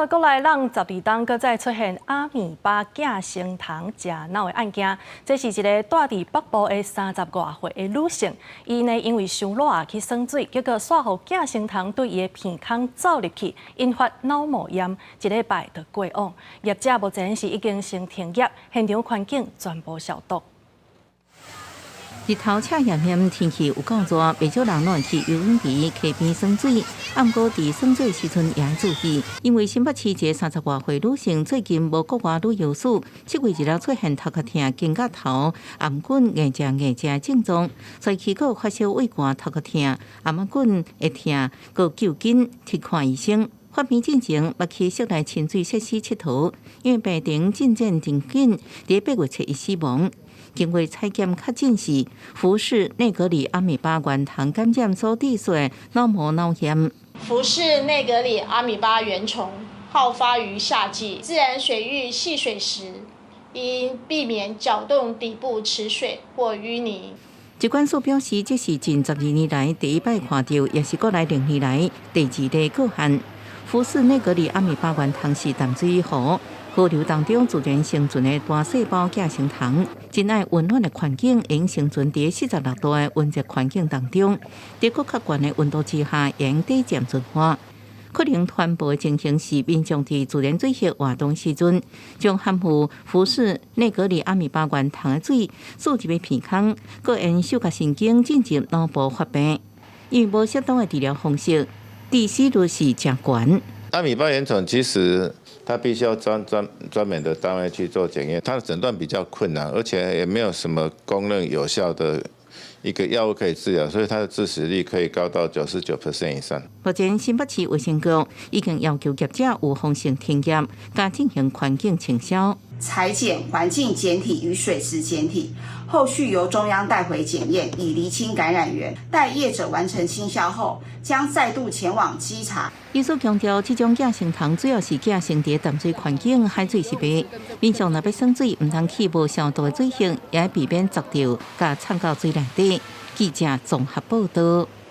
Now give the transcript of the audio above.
國內咱12冬閣再出現阿米巴寄生蟲食腦的案件。這是一个蹛佇北部的30外歲的女性，伊呢因為傷熱去耍水，結果煞予寄生蟲對伊的鼻孔走入去，引發腦膜炎，一禮拜就過往。業者目前是已經先停業，現場環境全部消毒。日頭赤炎炎，天氣有夠熱，袂少人攏會去游泳池、溪邊耍水。毋過佇耍水時陣也愛注意，因為新北市一个30外歲女性最近無國外旅遊史，7月2日出現頭殼疼、肩胛頭、頷頸硬正硬正的症狀，所以結果發燒、畏寒、頭殼疼、頷頸會疼，閣就緊去看醫生。發病進前，捌去室內親水設施𨑨迌，因為病程進展真緊，佇8月7日死亡。經過採檢確診是福氏內格里阿米巴原蟲感染所致的腦膜腦炎。福氏內格里阿米巴原蟲好發於夏季，自然水域戲水時，應避免攪動底部池水或淤泥。疾管署表示，這是近12年來第一擺看著，也是國內6年來第二例個案。福氏內格里阿米巴原蟲是淡水河河流當中自然生存的單細胞寄生蟲，真愛溫暖的環境，會生存佇46度的溫熱環境當中，佇閣較懸的溫度之下，會短暫存活。可能傳播的情形是民眾佇自然水域活動時陣，將含有福氏內格里阿米巴原蟲的水注入鼻孔，閣沿嗅覺神經進入腦部發病。因為無適當的治療方式，致死率是誠懸。阿米巴原蟲其實它必須要專門的單位去做檢驗，它的診斷比較困難，而且也沒有什麼公認有效的一個藥物可以治療，所以它的致死率可以高到99% 以上。目前新北市衛生局已經要求業者預防性停業，佮進行環境清消、採檢環境檢體與水池檢體，後續由中央帶回檢驗，以釐清感染源。待業者完成清消後，將再度前往稽查。醫師強調，這種寄生蟲主要是寄生佇淡水環境，海水是袂。民眾若欲耍水，毋通去無消毒的水域，也避免砸著佮汆到水內底。記者綜合報道。